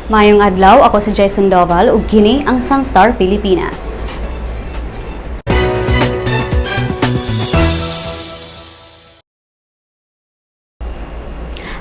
Maayong adlaw, ako si Jason Doval ug kini ang Sunstar Pilipinas.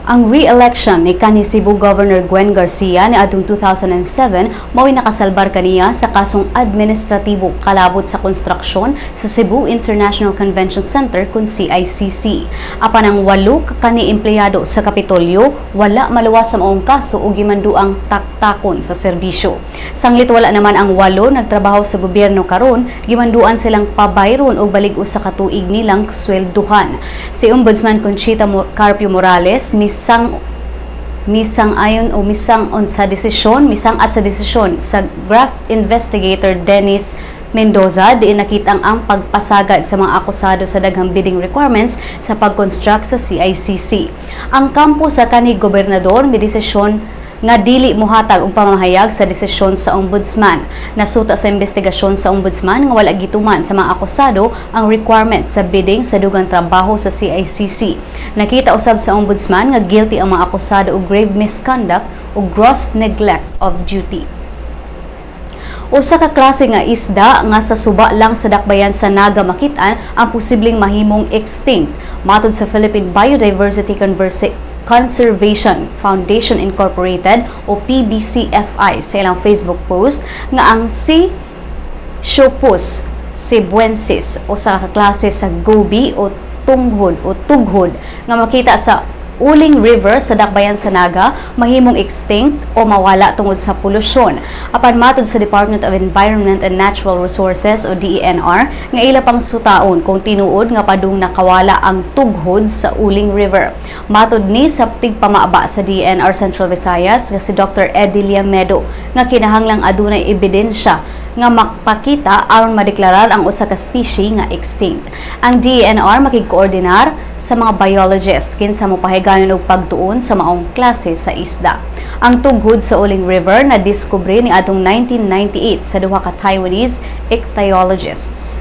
Ang re-election ni kanhi Cebu Governor Gwen Garcia niadtong 2007 mao'y nakasalbar kaniya sa kasong administratibo kalabot sa konstruksyon sa Cebu International Convention Center kun CICC. Apan ang walo ka kani empleyado sa Kapitolyo wala maluwas sa maong kaso ug gimanduang taktakon sa serbisyo. Sanglit wala naman ang walo nagtrabaho sa gobyerno karon, gimanduan silang pabayron og balig usa ka tuig nilang swelduhan. Si Ombudsman Conchita Carpio Morales misang ayon o misang on sa desisyon, misang at sa desisyon sa graft investigator Dennis Mendoza diin nakitang ang pagpasagad sa mga akusado sa daghang bidding requirements sa pag-construct sa CICC. Ang kampo sa kanhi gobernador may desisyon nga dili mohatag og pamahayag sa desisyon sa ombudsman. Nasuta sa investigasyon sa ombudsman nga wala gituman sa mga akusado ang requirements sa bidding sa dugang trabaho sa CICC. Nakita usab sa ombudsman nga guilty ang mga akusado og grave misconduct ug gross neglect of duty. Usa ka klase nga isda nga sa suba lang sa dakbayan sa Naga makit-an ang posibleng mahimong extinct. Matod sa Philippine Biodiversity Conservation Foundation Incorporated o PBCFI sa ilang Facebook post nga ang si Scopus cebuensis, usa ka klase sa goby o tunghod o tughod nga makita sa Uling River sa dakbayan sa Naga, mahimong extinct o mawala tungod sa polusyon. Apan matod sa Department of Environment and Natural Resources o DENR nga ila pang sutaon kung tinuod nga padung nakawala ang tughod sa Uling River. Matod ni sa tigpamaaba sa DENR Central Visayas nga si Dr. Edilia Medo nga kinahanglang adunay ebidensya nga makapakita aron madeklarar ang usa ka species nga extinct. Ang DENR makigkoordinar sa mga biologists kinsa mopahigayon og pagtuon sa maong klase sa isda. Ang tughod sa Uling River na diskubre ni adtong 1998 sa duha ka Taiwanese ichthyologists.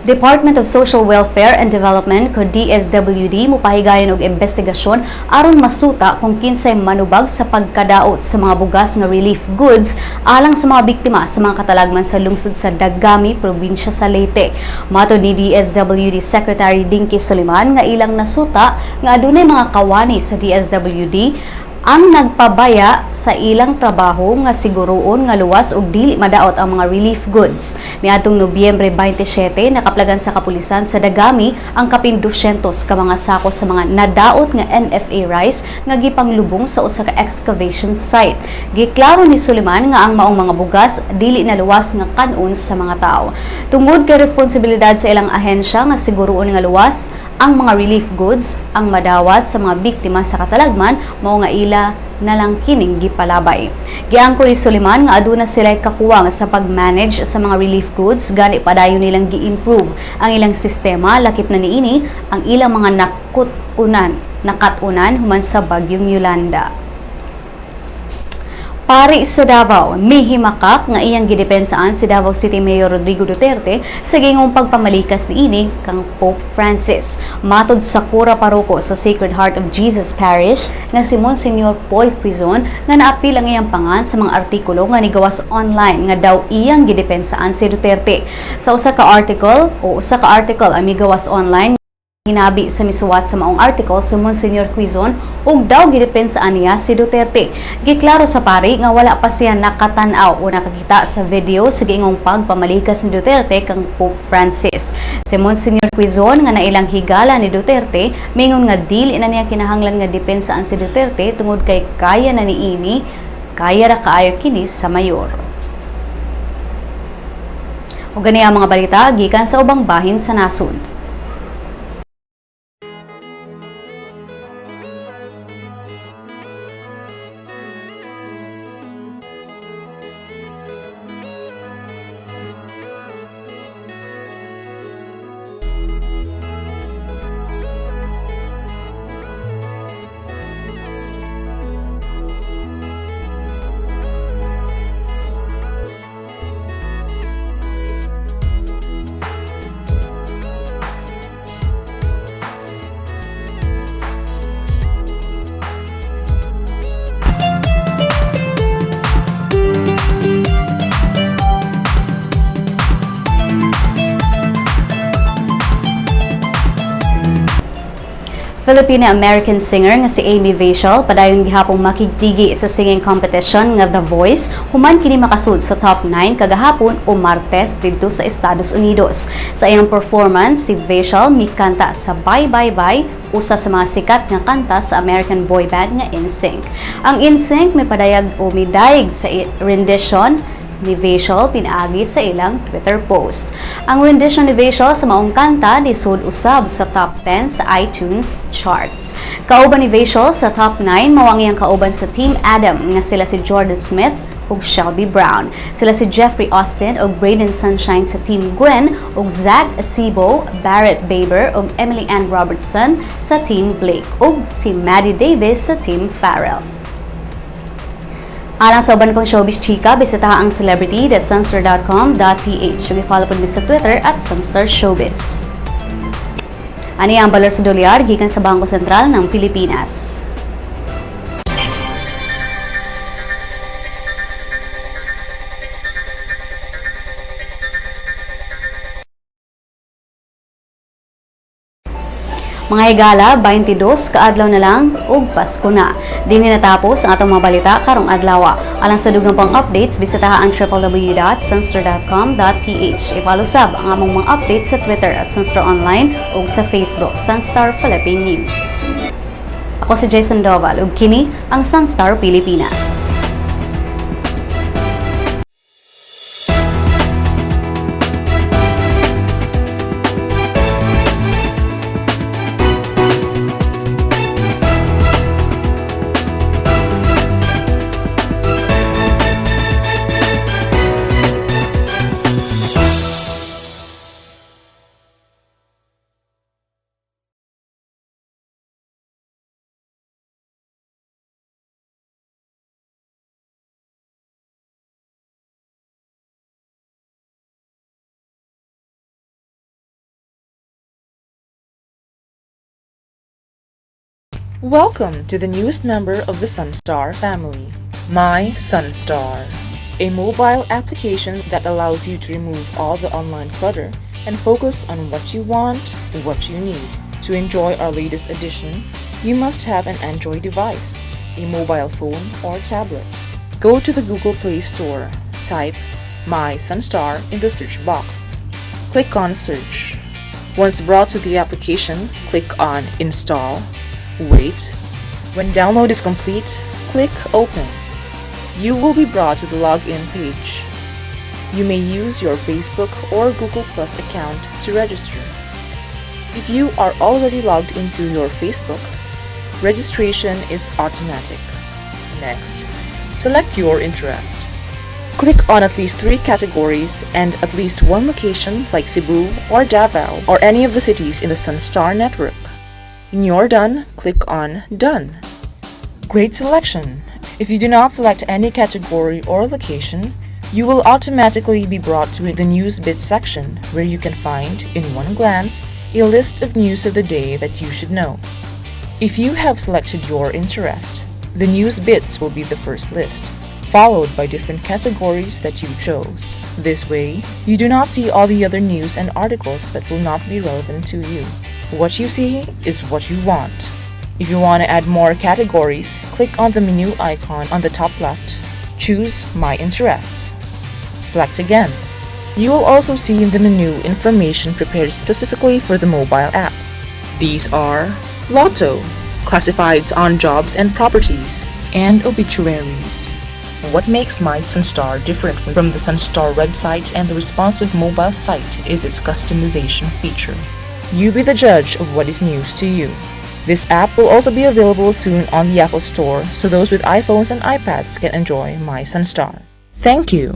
Department of Social Welfare and Development ko DSWD mopahigayon og investigasyon aron masuta kung kinsay manubag sa pagkadaot sa mga bugas nga relief goods alang sa mga biktima sa mga katalagman sa lungsod sa Dagami, probinsya sa Leyte. Matod ni DSWD Secretary Dinky Soliman nga ilang nasuta nga adunay mga kawani sa DSWD ang nagpabaya sa ilang trabaho nga siguruon nga luwas ug dili madaot ang mga relief goods. Niadtong Nobyembre 27, nakaplagan sa kapulisan sa Dagami ang kapin 200 ka mga sako sa mga nadaot nga NFA rice nga gipanglubong sa usa ka excavation site. Giklaro ni Suliman nga ang maong mga bugas dili na luwas nga kanon sa mga tao. Tungod kay responsibilidad sa ilang ahensya nga siguruon nga luwas ang mga relief goods ang madawas sa mga biktima sa katalagman, mao nga ila na lang kining gipalabay. Giangko ni Suliman nga aduna sila kakuwang sa pag-manage sa mga relief goods, gani padayon nilang gi-improve ang ilang sistema, lakip na niini ang ilang mga nakat-unan human sa bagyong Yolanda. Pari sa Davao, mihimakak nga iyang gidepensaan si Davao City Mayor Rodrigo Duterte sa gingong pagpamalikas niini kang Pope Francis. Matod sa kura paroko sa Sacred Heart of Jesus Parish nga si Monsignor Paul Quizon nga naapil ang iyang pangan sa mga artikulo nga nigawas online nga daw iyang gidepensaan si Duterte. Sa usa ka article o usa ka article ang migawas online, hinabi sa misuwat sa maong article si Monsignor Quizon ug daw gidepensaan niya si Duterte. Giklaro sa pari nga wala pa siya nakatan-aw o nakakita sa video sa giingong pagpamalikas ni Duterte kang Pope Francis. Si Monsignor Quizon nga nailang higala ni Duterte, mingon nga dili na niya kinahanglan nga depensaan si Duterte tungod kay kaya na niini, kaya ra kaayo kini sa mayor. Ug gani ang mga balita gikan sa ubang bahin sa nasod. Filipina-American singer nga si Amy Vachel padayon gihapong makigtigi sa singing competition nga The Voice human kini makasud sa top 9 kagahapon o Martes didto sa Estados Unidos. Sa iyang performance, si Vachel mikanta sa Bye Bye Bye, usa sa mga sikat nga kanta sa American boy band nga NSYNC. Ang NSYNC may padayag o midayeg sa rendition ni Vachel pinaagi sa ilang Twitter post. Ang rendition ni Vachel sa maong kanta nisud usab sa top 10 sa iTunes charts. Kauban ni Vachel sa top 9 mao ang iyang kauban sa Team Adam nga sila si Jordan Smith ug Shelby Brown. Sila si Jeffrey Austin ug Braden Sunshine sa Team Gwen ug Zach Sibo, Barrett Baber ug Emily Ann Robertson sa Team Blake ug si Maddie Davis sa Team Farrell. Alang sa uban pang showbiz chika, bisitaha ang celebrity.sunstar.com.ph. Ug i-follow pod mi sa Twitter @SunstarShowbiz. Ani ang balor sa dolyar gikan sa Bangko Sentral ng Pilipinas. Mga higala, 22 kaadlaw na lang ug Pasko na. Dinhi natapos ang atong mga balita karong adlaw. Alang sa dugang pang updates, bisitaha ang www.sunstar.com.ph. I-follow sab ang among mga updates sa Twitter @SunstarOnline ug sa Facebook, Sunstar Philippine News. Ako si Jason Doval ug kini ang Sunstar Pilipinas. Welcome to the newest member of the Sunstar family, My Sunstar, a mobile application that allows you to remove all the online clutter and focus on what you want, what you need. To enjoy our latest edition, you must have an Android device, a mobile phone or tablet. Go to the Google Play Store, type My Sunstar in the search box. Click on Search. Once brought to the application, click on Install. Wait. When download is complete, click Open. You will be brought to the login page. You may use your Facebook or Google Plus account to register. If you are already logged into your Facebook, registration is automatic. Next, select your interest. Click on at least three categories and at least one location like Cebu or Davao or any of the cities in the Sunstar network. When you're done, click on Done. Great selection! If you do not select any category or location, you will automatically be brought to the News Bits section where you can find, in one glance, a list of news of the day that you should know. If you have selected your interest, the News Bits will be the first list, followed by different categories that you chose. This way, you do not see all the other news and articles that will not be relevant to you. What you see is what you want. If you want to add more categories, click on the menu icon on the top left. Choose My Interests. Select again. You will also see in the menu information prepared specifically for the mobile app. These are Lotto, classifieds on jobs and properties, and obituaries. What makes My Sunstar different from the Sunstar website and the responsive mobile site is its customization feature. You be the judge of what is news to you. This app will also be available soon on the Apple Store so those with iPhones and iPads can enjoy My Sunstar. Thank you.